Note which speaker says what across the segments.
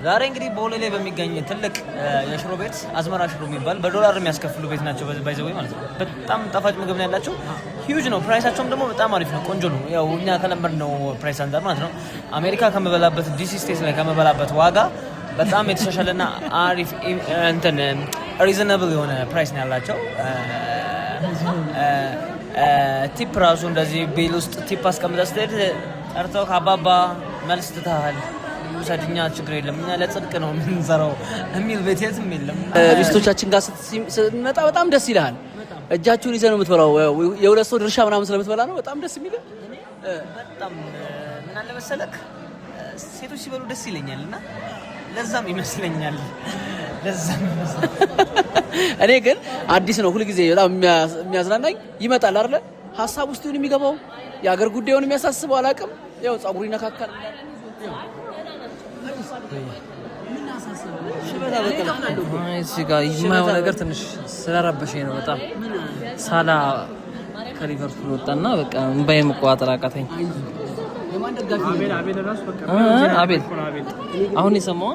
Speaker 1: ዛሬ እንግዲህ ቦሌ ላይ በሚገኝ ትልቅ የሽሮ ቤት፣ አዝመራ ሽሮ የሚባል፣ በዶላር የሚያስከፍሉ ቤት ናቸው by the way ማለት ነው። በጣም ጣፋጭ ምግብ ነው ያላቸው። Huge ነው። Price ኣቸውም ደግሞ በጣም አሪፍ ነው፣ ቆንጆ ነው። ያው እኛ ከለመድነው price አንጻር ማለት ነው። አሜሪካ ከምበላበት፣ ዲሲ state ላይ ከምበላበት ዋጋ በጣም የተሻሻለና አሪፍ እንትን reasonable የሆነ price ነው ያላቸው። Tip ራሱ እንደዚህ bill ውስጥ tip አስቀምጠህ ስትሄድ ጠርተው ከአባባ መልስ ትተሃል ውሰድኛ ችግር የለም፣ እኛ ለጽድቅ ነው የምንሰራው የሚል ቤት የትም የለም።
Speaker 2: ሚስቶቻችን ጋር ስትመጣ በጣም ደስ ይልሃል። እጃችሁን ይዘህ ነው የምትበላው። የሁለት ሰው ድርሻ ምናምን ስለምትበላ ነው በጣም ደስ የሚልህ።
Speaker 1: በጣም ምን አለ መሰለክ፣ ሴቶች ሲበሉ ደስ ይለኛል እና ለዛም ይመስለኛል ለዛም ይመስለኛል።
Speaker 2: እኔ ግን አዲስ ነው፣ ሁልጊዜ በጣም የሚያዝናናኝ ይመጣል አይደለ? ሀሳብ ውስጥ ይሁን የሚገባው፣ የሀገር ጉዳዩን የሚያሳስበው አላውቅም። ያው ጸጉሩ ይነካካል።
Speaker 3: እዚህ ጋር የማየው ነገር ትንሽ ስለረበሸኝ ነው በጣም። ሳላ ከሊቨርፑል ወጣና በቃ እምባዬ መቆጣጠር አቃተኝ። አቤል አሁን የሰማው።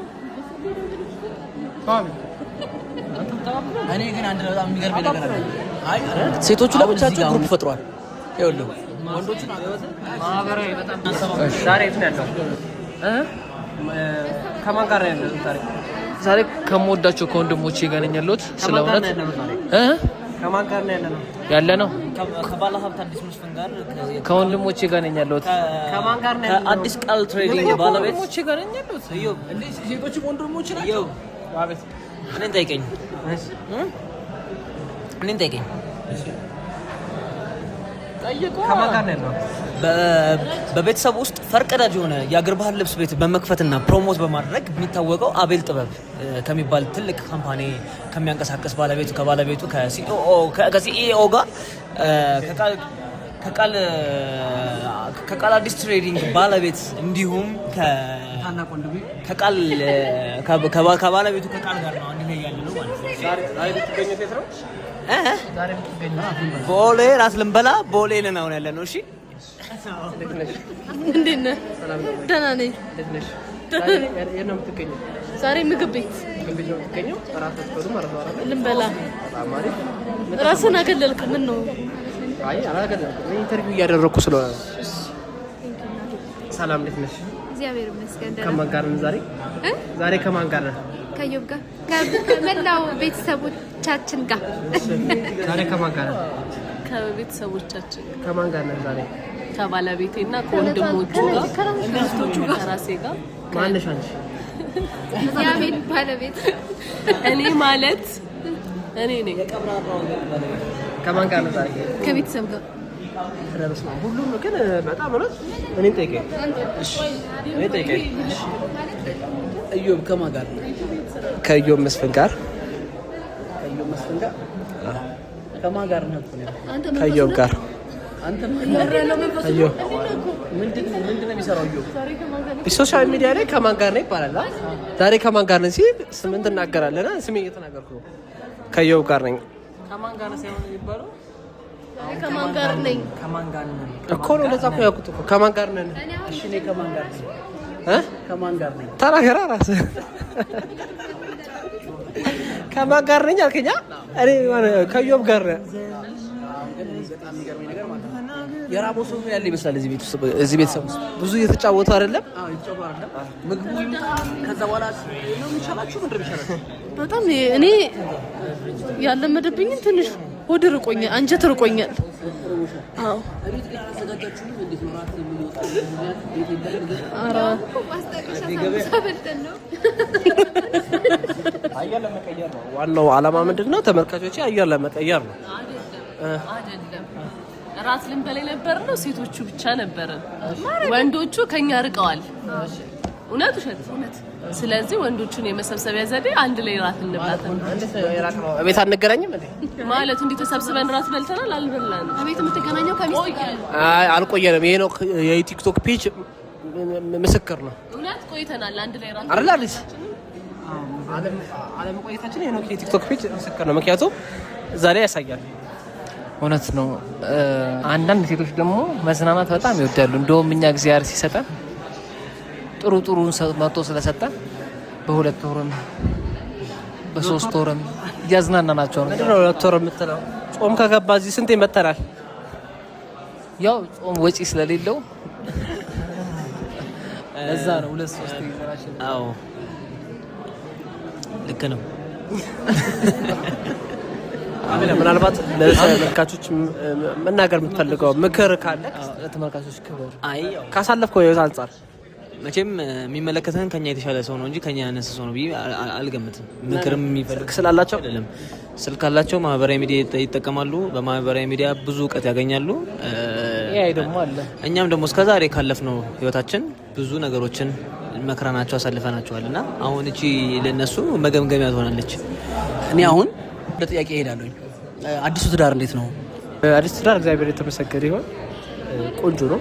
Speaker 2: እኔ ግን አንድ በጣም የሚገርመኝ ነገር አለ። አይ ሴቶቹ ለብቻቸው group ፈጥሯል። ይኸውልህ ወንዶቹን
Speaker 4: ዛሬ የት ነው ያለው? ከማን ጋር ነው ያለው ዛሬ?
Speaker 3: ዛሬ ከምወዳቸው ከወንድሞቼ ጋር ነኝ ያለሁት። ስለ እውነት እ
Speaker 4: ከማን ጋር ነው ያለነው?
Speaker 3: ያለ ነው።
Speaker 1: ከባለ ሀብት አዲስ መስፍን ጋር።
Speaker 3: ከወንድሞቼ ጋር ነኝ ያለሁት።
Speaker 4: ከማን ጋር ነው ያለነው?
Speaker 1: ከአዲስ ቃል Trading ባለቤት
Speaker 3: ከወንድሞቼ ጋር ነኝ ያለሁት።
Speaker 1: እዮብ።
Speaker 2: ሴቶችም ወንድሞች ናቸው።
Speaker 1: እዮብ፣ እኔን ጠይቀኝ እ? እኔን ጠይቀኝ።
Speaker 4: ከማን ጋር ነው ያለነው?
Speaker 1: በቤተሰብ ውስጥ ፈርቀዳጅ የሆነ የአገር ባህል ልብስ ቤት በመክፈትና promote በማድረግ የሚታወቀው አቤል ጥበብ ከሚባል ትልቅ company ከሚያንቀሳቀስ ባለቤቱ ከባለቤቱ ከ CEO ጋር ከቃል አዲስ Trading ባለቤት እንዲሁም ከቃል ከባለቤቱ ከቃል ጋር ነው አንድ ላይ ያለ ነው ማለት ነው።
Speaker 4: ዛሬ የምትገኙት የት ነው?
Speaker 1: እ? ቦሌ ራስ ልንበላ ቦሌ ነን አሁን ያለ ነው። እሺ።
Speaker 5: እንዴት ነህ? ደህና ነኝ።
Speaker 4: እንዴት ነሽ?
Speaker 5: ደህና ነኝ።
Speaker 4: የት ነው የምትገኘው?
Speaker 5: ዛሬ ምግብ ቤት።
Speaker 4: ምግብ ቤት ነው የምትገኘው? እራት ልትበሉ ማለት ነው አይደል?
Speaker 5: ልንበላ።
Speaker 4: በጣም አሪፍ።
Speaker 5: ራስን አገለልክ። ምን ነው?
Speaker 4: አይ አላገለልኩም። እኔ interview እያደረኩ ስለሆነ ነው። ሰላም፣ እንዴት ነሽ?
Speaker 6: እግዚአብሔር ይመስገን ደህና።
Speaker 4: ከማን ጋር ነን ዛሬ?
Speaker 6: እ?
Speaker 4: ዛሬ ከማን ጋር ነን?
Speaker 6: ከዮብ ጋር፣ ከመላው ቤተሰቦቻችን ጋር።
Speaker 4: ዛሬ ከማን ጋር ነን?
Speaker 5: ከቤተሰቦቻችን።
Speaker 4: ከማን ጋር ነን ዛሬ?
Speaker 5: ከባለቤቴ እና ከወንድሞቹ ጋር፣ ከእህቶቹ ጋር፣ ከራሴ ጋር።
Speaker 4: ማነሽ አንቺ?
Speaker 6: የአቤል ባለቤት።
Speaker 5: እኔ ማለት እኔ ነኝ።
Speaker 4: ከማን ጋር ነን ዛሬ?
Speaker 5: ከቤተሰብ ጋር።
Speaker 4: ኧረ በስመ አብ፣ ሁሉም ግን በጣም እውነት እኔን ጠይቀኝ። እሺ እኔን ጠይቀኝ።
Speaker 2: እዮብ ከማን ጋር ነው?
Speaker 4: ከኢዮብ መስፍን ጋር።
Speaker 2: ከእዮብ መስፍን ጋር። ከማን ጋር ነው?
Speaker 4: ከኢዮብ ጋር።
Speaker 2: አንተ
Speaker 4: ኢዮብ
Speaker 2: ምንድን ምንድን ነው የሚሰራው እዮብ?
Speaker 4: Social media ላይ ከማን ጋር ነው ይባላል። አ? ዛሬ ከማን ጋር ነን ሲል ስምን ትናገራለህ? ስሜን እየተናገርኩ ነው። ከኢዮብ ጋር ነኝ።
Speaker 3: ከማን ጋር ነው ሳይሆን የሚባለው
Speaker 5: ከማን ጋር ነኝ?
Speaker 3: ከማን ጋር ነን።
Speaker 4: እኮ ነው። ለዛ እኮ ያልኩት እኮ ከማን ጋር ነን።
Speaker 2: እሺ እኔ ከማን ጋር ነኝ?
Speaker 4: እ?
Speaker 2: ከማን ጋር ነኝ?
Speaker 4: ተናገራ ራስህ። ከማን ጋር ነኝ አልከኛ? እኔ ከኢዮብ ጋር ነህ።
Speaker 2: ግን እኔ በጣም የሚገርመኝ ነገር ማለት ነው የራቦ ሰው ያለ ይመስላል እዚህ ቤት ውስጥ፣ እዚህ ቤተሰብ ውስጥ።
Speaker 4: ብዙ እየተጫወቱ አይደለም።
Speaker 2: አዎ የተጫወቱ አይደለም። ምግቡ ይምጣ ከዛ በኋላ ነው የሚሻላችሁ፣ ምንድን ነው የሚሻላችሁ?
Speaker 5: በጣም እኔ ያለመደብኝን ትንሽ ሆድ ርቆኛል፣ አንጀት ርቆኛል። አዎ።
Speaker 2: እቤት ግን አላዘጋጃችሁም? እንዴት ነው እራት የምንወጣው? ምክንያት ቤት የለም ግን
Speaker 5: ኧረ
Speaker 6: ማስታወሻ ሳምቡሳ በልተን ነው።
Speaker 4: አየር ለመቀየር ነው ዋናው ዓላማ ምንድን ነው? ተመልካቾቼ አየር ለመቀየር ነው።
Speaker 5: አይደለም፣ እራት ልንበላ የነበር ነው። ሴቶቹ ብቻ ነበርን። ወንዶቹ ከኛ ርቀዋል። እውነት ውሸት? እውነት። ስለዚህ ወንዶቹን የመሰብሰቢያ ዘዴ አንድ ላይ እራት እንብላት ነው።
Speaker 4: እንዴት ነው የራቅ ነው? እቤት አንገናኝም እንዴ?
Speaker 5: ማለት እንዲህ ተሰብስበን እራት በልተናል አልበላንም?
Speaker 6: ቤት የምትገናኘው ከሚስት ጋር ነው።
Speaker 4: አይ አልቆየንም። ይሄ ነው የቲክቶክ page ምስክር ነው።
Speaker 5: እውነት ቆይተናል። አንድ ላይ እራት
Speaker 4: አይደል አዲስ? አለመቆየታችን ይሄ ነው የቲክቶክ page ምስክር ነው። ምክንያቱም እዛ ላይ ያሳያል።
Speaker 3: እውነት ነው። አንዳንድ ሴቶች ደግሞ መዝናናት በጣም ይወዳሉ። እንደውም እኛ እግዚአብሔር ሲሰጠን ጥሩ ጥሩን መጥቶ ስለሰጠን በ2 ወርም በ3 ወርም እያዝናናናቸው ነው።
Speaker 4: ምንድን ነው 2 ወር የምትለው? ጾም ከገባ እዚህ ስንት ይመተናል?
Speaker 3: ያው ጾም ወጪ ስለሌለው ለዛ ነው 2-3 ይዘናቸው።
Speaker 1: አዎ ልክ ነው።
Speaker 4: ምናልባት ለተመልካቾች መናገር የምትፈልገው ምክር ካለ
Speaker 3: ለተመልካቾች ክብር።
Speaker 1: አይ
Speaker 4: ካሳለፍከው ህይወት አንጻር
Speaker 1: መቼም የሚመለከተን ከኛ የተሻለ ሰው ነው እንጂ ከኛ ያነሰ ሰው ነው ብዬ አልገምትም። ምክርም የሚፈልግ
Speaker 4: ስላላቸው
Speaker 1: አይደለም። ስልክ አላቸው፣ ማህበራዊ ሚዲያ ይጠቀማሉ። በማህበራዊ ሚዲያ ብዙ እውቀት ያገኛሉ።
Speaker 3: ያ ደግሞ አለ።
Speaker 1: እኛም ደግሞ እስከዛሬ ካለፍነው ህይወታችን ብዙ ነገሮችን መክረናቸው አሳልፈናቸዋል እና አሁን እቺ ለነሱ መገምገሚያ ትሆናለች።
Speaker 2: እኔ አሁን ወደ ጥያቄ እሄዳለሁ። አዲሱ ትዳር እንዴት ነው?
Speaker 4: አዲስ ትዳር እግዚአብሔር የተመሰገነ ይሁን፣ ቆንጆ ነው።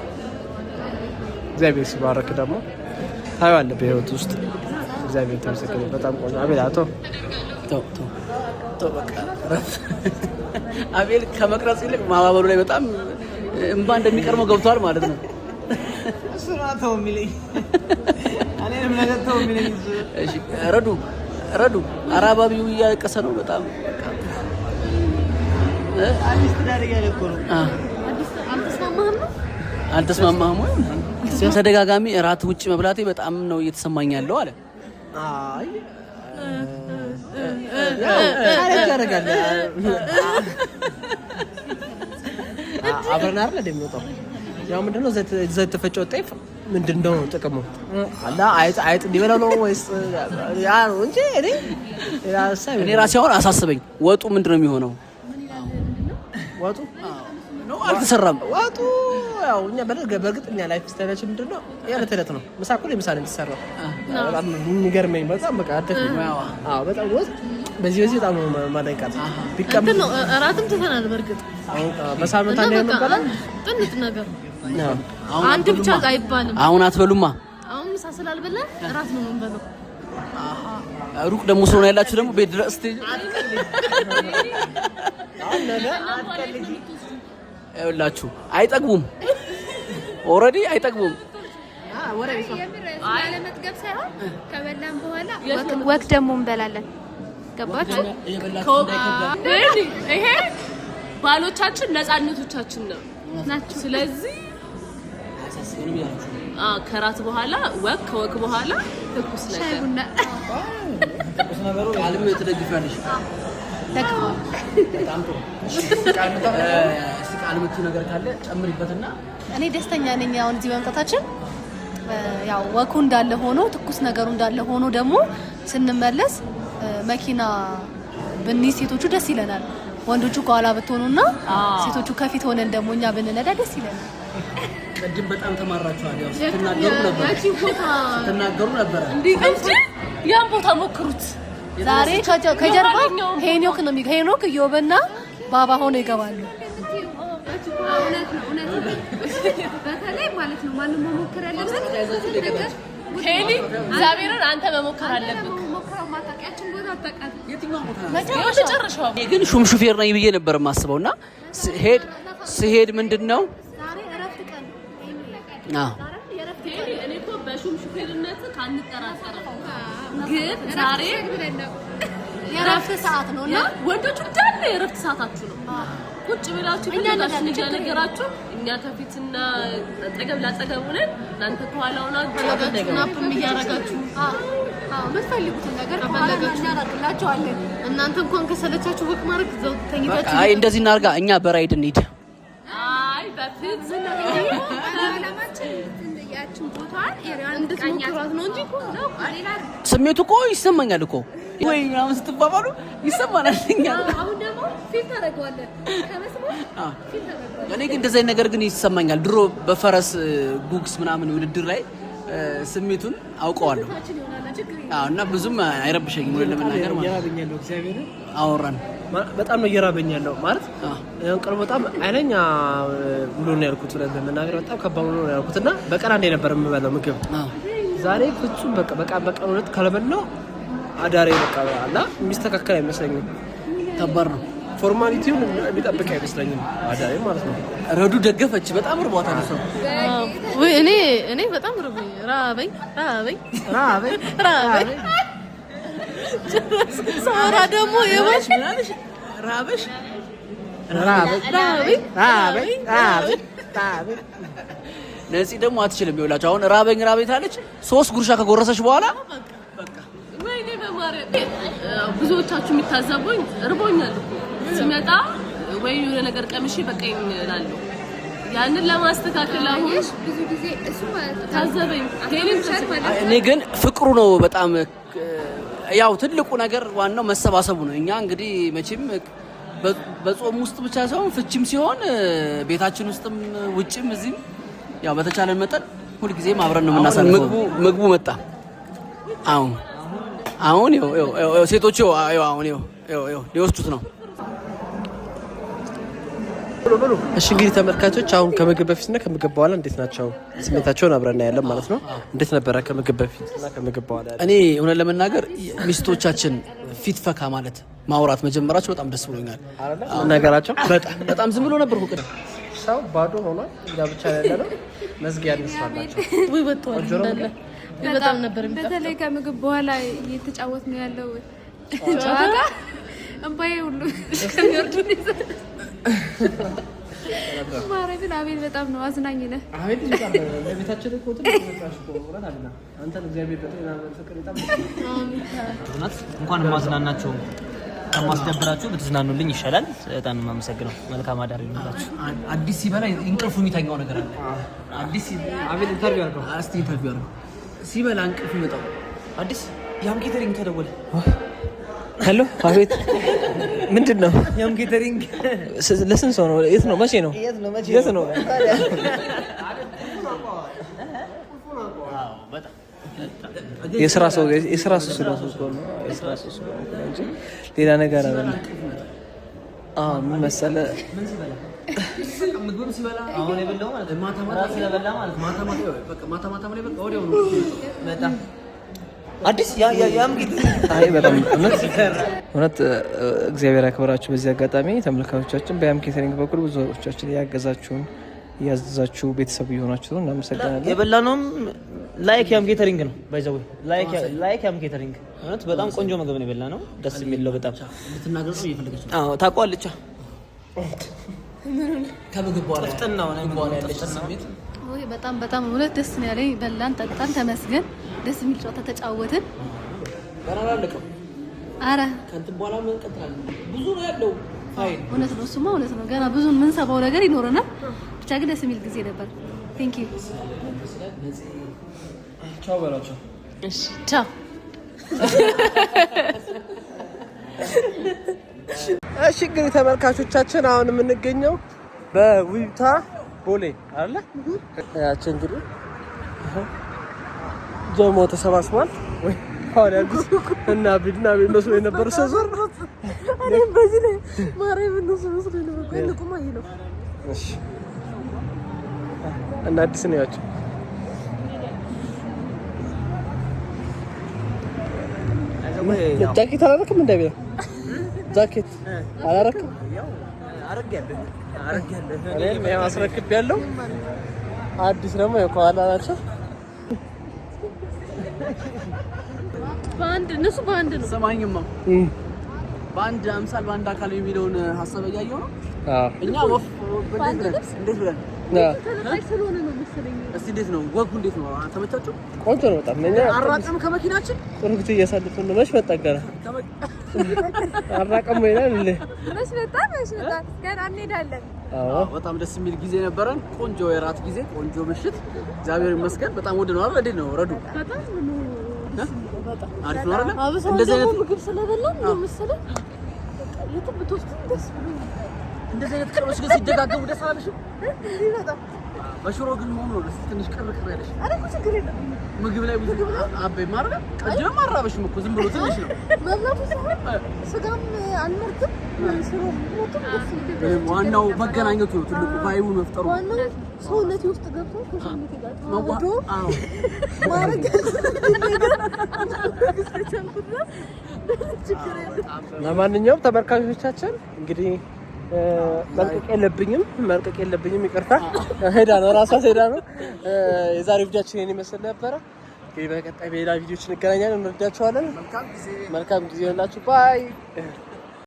Speaker 4: እግዚአብሔር ሲባረክ ደግሞ ታየዋለህ በህይወት ውስጥ። እግዚአብሔር የተመሰገነ በጣም ቆንጆ። አቤል አቶ
Speaker 2: ተው ተው ተው በቃ አቤል ከመቅረጽ ይልቅ ማባበሉ ላይ በጣም እንባ እንደሚቀርመው ገብቷል ማለት ነው።
Speaker 1: እሱ ነው ተው የሚለኝ። እኔንም ነገር ተው የሚለኝ እሱ።
Speaker 2: እሺ ረዱ ረዱ አራባቢው እያለቀሰ ነው በጣም።
Speaker 1: አዲስ ትዳር እያለ እኮ ነው።
Speaker 5: አልተስማማህም ነው?
Speaker 2: አልተስማማህም ወይ? ተደጋጋሚ እራት ውጭ መብላቴ በጣም ነው እየተሰማኝ ያለው አለ።
Speaker 4: አይ challenge ያደርጋል። አብረን አይደል እንደሚወጣው ያው ምንድነው እዛ የተፈጨው ጤፍ ምንድነው ጥቅሙ? አላ አይጥ አይጥ እንዲበላው ነው ወይስ ያ ነው እንጂ እኔ
Speaker 2: እኔ ራሴ አሁን አሳስበኝ። ወጡ ምንድነው የሚሆነው?
Speaker 4: ወጡ
Speaker 2: ነው አልተሰራም።
Speaker 4: ወጡ ያው እኛ በእርግጥ እኛ life style ኣችን ምንድነው የዕለት ዕለት ነው። ምሳ እኮ ምሳ ነው የሚሰራው። በጣም የሚገርመኝ በጣም በቃ አደፍኩኝ። አዎ በጣም ወጥ በዚህ በዚህ በጣም ነው ማደንቃት።
Speaker 5: እንትን ነው እራትም ትተናል። በእርግጥ
Speaker 4: በሳምንት አንዴ ነው የምንበላው።
Speaker 5: ጥንጥ ነገር አንድ ብቻ አይባልም።
Speaker 2: አሁን አትበሉማ።
Speaker 5: አሁን ምሳ ስላልበላን እራት ነው የምንበላው።
Speaker 2: ሩቅ ደግሞ ስለሆነ ያላችሁ ደግሞ ቤት ድረስ ይኸውላችሁ አይጠግቡም። already አይጠግቡም።
Speaker 6: ለመጥገብ ሳይሆን ከበላን በኋላ walk ደግሞ እንበላለን። ገባችሁ?
Speaker 5: ይሄ ባሎቻችን ነፃነቶቻችን ነው
Speaker 6: ናቸው።
Speaker 5: ስለዚህ ከራት በኋላ walk፣ ከ walk በኋላ ትኩስ
Speaker 6: ሻይ
Speaker 5: ነገር
Speaker 6: ቡና
Speaker 2: ቃልም ትደግፊያለሽ። በጣም ጥሩ። እስኪ ቃል የምትይው ነገር ካለ ጨምሪበትና።
Speaker 7: እኔ ደስተኛ ነኝ አሁን እዚህ በመምጣታችን። ያው ወኩ እንዳለ ሆኖ ትኩስ ነገሩ እንዳለ ሆኖ ደግሞ ስንመለስ መኪና ብንይዝ ሴቶቹ ደስ ይለናል። ወንዶቹ ከኋላ ብትሆኑና ሴቶቹ ከፊት ሆነን ደግሞ እኛ ብንነዳ ደስ ይለናል።
Speaker 2: ቅድም በጣም ተማራችኋል። ያው ስትናገሩ ነበር ስትናገሩ ነበር
Speaker 5: እንጂ ያን ቦታ ሞክሩት።
Speaker 7: ዛሬ ከጀርባ ሄኖክ ነው ሄኖክ እዮብና ባባ ሆነው ይገባሉ።
Speaker 6: እውነት ነው፣ እውነት ነው። በተለይ ማለት ነው ማንም መሞከር ያለበት ነገር
Speaker 5: ሄኒ እግዚአብሔርን አንተ መሞከር አለብህ።
Speaker 6: ሞክረው ማታውቂያችን ቦታ አታውቃትም።
Speaker 5: የመጨረሻው
Speaker 2: ግን ሹም ሹፌር ነኝ ብዬ ነበር የማስበው እና ስሄድ ምንድን ነው
Speaker 7: ዛሬ እረፍት ቀን
Speaker 2: አዎ
Speaker 5: ሄኒ እኔ እኮ በሹም ሹፌርነት አንጠራጠርም፣ ግን ዛሬ
Speaker 7: የእረፍት ሰዓት ነው እና
Speaker 5: ወንዶቹ እንዳለ የእረፍት ሰዓታችሁ ነው። ቁጭ ብላችሁ የፈለጋችሁን እያነገራችሁ እኛ ከፊትና አጠገብ ላጠገብ ሆነን እናንተ ከኋላ ሆናችሁ
Speaker 7: nap ም እያደረጋችሁ የምትፈልጉትን ነገር እናደርግላችኋለን።
Speaker 5: እናንተ እንኳን ከሰለቻችሁ walk ማድረግ እዛው ተኝታችሁ
Speaker 2: አይ እንደዚህ እናድርጋ፣ እኛ በራይድ እንሂድ።
Speaker 5: አይ በፍጹም
Speaker 6: ዓላማችን ያችን ቦታዋን area ዋን
Speaker 5: እንድትሞክሯት ነው እንጂ እኮ
Speaker 2: ስሜቱ እኮ ይሰማኛል እኮ ወይ ምናምን ስትባባሉ ይሰማናል። እኛ
Speaker 7: አሁን ደግሞ feel ታደርገዋለህ ከመስማት feel ታደርገዋለህ።
Speaker 2: እኔ ግን እንደዚህ አይነት ነገር ግን ይሰማኛል። ድሮ በፈረስ ጉግስ ምናምን ውድድር ላይ ስሜቱን አውቀዋለሁ። አዎ እና ብዙም አይረብሸኝም ወደ ለመናገር ማለት ነው።
Speaker 4: እየራበኝ ያለው እግዚአብሔርን
Speaker 2: አወራን
Speaker 4: በጣም ነው እየራበኝ ያለው ማለት ቅርቡ በጣም ኃይለኛ ውሎ ነው ያልኩት። ብለን ለመናገር በጣም ከባድ ውሎ ነው ያልኩት እና በቀን አንዴ ነበር የምበላው ምግብ። ዛሬ ፍጹም በቃ በቃ በቀን ሁለት ካልበላሁ አዳሬ በቃ እና የሚስተካከል አይመስለኝም።
Speaker 2: ከባድ ነው።
Speaker 4: formality ውን የሚጠብቅ አይመስለኝም አዳሬ ማለት ነው።
Speaker 2: ረዱ ደገፈች። በጣም እርቧታል እሷ።
Speaker 5: ወይ እኔ በጣም ርቦኝ ራበኝ ራበኝ
Speaker 4: ራበኝ
Speaker 5: ራበኝ።
Speaker 7: ሳወራ ደግሞ የባሽ
Speaker 2: ራበሽ ነፂ ደግሞ አትችልም። ይኸውላችሁ አሁን ራበኝ ራበኝ ታለች። 3 ጉርሻ ከጎረሰች በኋላ
Speaker 5: ወይኔ በማርያም ብዙዎቻችሁ የሚታዘቡኝ እርቦኛል እኮ ሲመጣ ወይ የሆነ ነገር ቀምሼ በቃኝ እላለሁ። ያንን ለማስተካከል አሁን
Speaker 6: ብዙ ጊዜ እሱ ማለት ነው
Speaker 5: ታዘበኝ።
Speaker 2: እኔ ግን ፍቅሩ ነው በጣም ያው ትልቁ ነገር ዋናው መሰባሰቡ ነው። እኛ እንግዲህ መቼም በጾም ውስጥ ብቻ ሳይሆን ፍቺም ሲሆን ቤታችን ውስጥም ውጭም እዚህም ያው በተቻለን መጠን ሁልጊዜም አብረን ነው የምናሳልፈው። ምግቡ መጣ። አሁን አሁን ይኸው ሴቶቹ አሁን ይኸው ሊወስዱት ነው።
Speaker 4: እሺ እንግዲህ ተመልካቾች አሁን ከምግብ በፊትና ከምግብ በኋላ እንዴት ናቸው ስሜታቸውን አብረን እናያለን ማለት ነው። እንዴት ነበረ ከምግብ በፊትና ከምግብ በኋላ?
Speaker 2: እኔ እውነት ለመናገር ሚስቶቻችን ፊት ፈካ ማለት ማውራት መጀመራቸው በጣም ደስ ብሎኛል።
Speaker 4: ነገራቸው
Speaker 2: በጣም በጣም ዝም ብሎ ነበር እኮ ቅድም
Speaker 4: ሰው ባዶ ሆኗል። እኛ ብቻ ያለ ነው። መዝጊያ እንስራላቸው።
Speaker 7: በጣም ነበር።
Speaker 6: በተለይ ከምግብ በኋላ እየተጫወት ነው ያለው ጨዋታ እንባዬ ሁሉ ከሚወርድ ማረግን አቤል በጣም ነው አዝናኝ ነህ።
Speaker 4: አቤል በጣም ለቤታችን እኮ ትልቅ ተጫዋች እኮ እውነት አለ። አንተን እግዚአብሔር በጤና በፍቅር በጣም
Speaker 1: እውነት እንኳን ማዝናናቸው ከማስደብራችሁ ብትዝናኑልኝ ይሻላል። በጣም የማመሰግነው። መልካም አዳር ይሁንላችሁ።
Speaker 2: አዲስ ሲበላ እንቅልፉ የሚተኛው ነገር አለ። አዲስ
Speaker 4: አቤል interview አድርገው
Speaker 2: እስቲ interview አድርገው። ሲበላ እንቅልፍ ይመጣው።
Speaker 1: አዲስ ያም catering ተደወለ።
Speaker 3: Hello፣ አቤት። ምንድን ነው
Speaker 1: ያም catering?
Speaker 3: ለስንት ሰው ነው? የት ነው? መቼ ነው? የት ነው? የስራ ሰው የስራ ሰው ስለሆንኩ ነው። የስራ ሰው ስለሆንኩ ነው እንጂ ሌላ ነገር አይደለም። አዎ ምን መሰለህ፣
Speaker 2: ምግብም ሲበላ
Speaker 1: አሁን የበላው ማለት ነው።
Speaker 2: ማታ ማታ
Speaker 1: ስለበላ ማለት ነው።
Speaker 2: ማታ ማታ በቃ ማታ ማታ ላይ በቃ ወዲያው ነው
Speaker 1: በጣም አዲስ ያ ያ ያም catering
Speaker 3: አይ በጣም እውነት እውነት እግዚአብሔር ያክብራችሁ። በዚህ አጋጣሚ ተመልካቾቻችን በያም catering በኩል ብዙዎቻችን እያገዛችሁን እያዘዛችሁ ቤተሰብ እየሆናችሁ ነው፣ እናመሰግናለን።
Speaker 1: የበላነውም like ያም catering ነው። By the way like ያም catering እውነት በጣም ቆንጆ ምግብ ነው የበላነው። ደስ የሚለው በጣም
Speaker 2: ልትናገር ነው እየፈለገች ነው።
Speaker 1: አዎ ታውቀዋለች።
Speaker 2: ከምግብ በኋላ
Speaker 1: ጥፍጥናው ነው
Speaker 2: በኋላ ያለች ስሜት
Speaker 7: ወይ በጣም በጣም እውነት ደስ ነው ያለኝ። በላን ጠጣን፣ ተመስገን። ደስ የሚል ጨዋታ ተጫወትን።
Speaker 2: ገና አላለቀም።
Speaker 7: አረ
Speaker 2: ከእንትን በኋላ ምን እንቀጥላለን? ብዙ ነው ያለው ፋይል።
Speaker 7: እውነት ነው፣ እሱማ እውነት ነው። ገና ብዙ የምንሰማው ነገር ይኖረናል። ብቻ ግን ደስ የሚል ጊዜ ነበር። Thank you።
Speaker 4: ቻው በላቸው።
Speaker 5: እሺ ቻው።
Speaker 4: እሺ እንግዲህ ተመልካቾቻችን አሁን የምንገኘው በውቢቷ ቦሌ አይደለ? ያቺ እንግዲህ ጀሞ ተሰባስቧል። ወይ አሁን ያልኩት እና ቢድና ቢድ መስሎ የነበረ ሰው ዞር
Speaker 7: እኔም በዚህ ላይ ማርያም እነሱ መስሎ ነበር። ቆይ ልቁማ ነው።
Speaker 4: እሺ እና አዲስ ነው ያቸው ጃኬት አላረክም? እንደ ቢራ ጃኬት አላረክም? እኔም ያው አስረክቤያለሁ። አዲስ ደግሞ ያው ከኋላ ናቸው።
Speaker 5: በአንድ እነሱ በአንድ ነው።
Speaker 2: ሰማኝማ በአንድ አምሳል በአንድ አካል የሚለውን ሀሳብ እያየሁ ነው። እኛ ወፍ እንዴት ብለን
Speaker 7: ስለሆነ ነው መሰለኝ።
Speaker 2: እስቲ እንዴት ነው ወጉ? እንዴት ነው ተመቻችሁ?
Speaker 4: ቆንጆ ነው በጣም። እኛ
Speaker 2: አራቅም ከመኪናችን
Speaker 4: ጥሩ ጊዜ እያሳለፍን ነው። መች መጣ ገና አራቅም ይላል እንዴ?
Speaker 6: መች መጣ መች መጣ ገና እንሄዳለን።
Speaker 4: አዎ
Speaker 2: በጣም ደስ የሚል ጊዜ ነበረን። ቆንጆ የራት ጊዜ፣ ቆንጆ ምሽት። እግዚአብሔር ይመስገን። በጣም ውድ ነው አይደል? እንዴት ነው ረዱ?
Speaker 7: በጣም ነው ደስ የሚለው። በጣም
Speaker 2: አሪፍ ነው አይደል?
Speaker 7: አብሶ
Speaker 2: እንደዚህ
Speaker 7: ደግሞ
Speaker 2: አይነት
Speaker 7: ምግብ ስለበላን ነው መሰለኝ በቃ የትም ብትወስዱን ደስ ብሎኛል።
Speaker 2: እንደዚህ አይነት ቀኖች ግን ሲደጋገሙ ደስ አላለሽም? በሽሮ ግን መሆኑ ነው ደስ ትንሽ ቅር ቅር ያለሽ።
Speaker 7: ኧረ እኮ ችግር የለም
Speaker 2: ምግብ ላይ ብዙ አበይ ማረግ ቅድም አራበሽም እኮ ዝም ብሎ ትንሽ ነው
Speaker 7: መብላቱ ሳይሆን ስጋም አልመርጥም ሽሮ ሞትም ደስ ይለኛል።
Speaker 2: ዋናው መገናኘቱ ነው ትልቁ ቫይቡ መፍጠሩ።
Speaker 7: ዋናው ሰውነቴ ውስጥ ገብቶ ከሰውነቴ ጋር ተዋህዶ
Speaker 2: አዎ
Speaker 7: ማድረግ ነገር እስከቻልኩ ድረስ ችግር የለም።
Speaker 4: ለማንኛውም ተመልካቾቻችን እንግዲህ መልቀቅ የለብኝም ይቅርታ። ሄዳ ነው ራሷ ሄዳ ነው። የዛሬ ቪዲዮአችን ይሄን ይመስል ነበረ። እንግዲህ በቀጣይ በሌላ ቪዲዮች እንገናኛለን። እንወዳችኋለን። መልካም ጊዜ ይሆንላችሁ። Bye.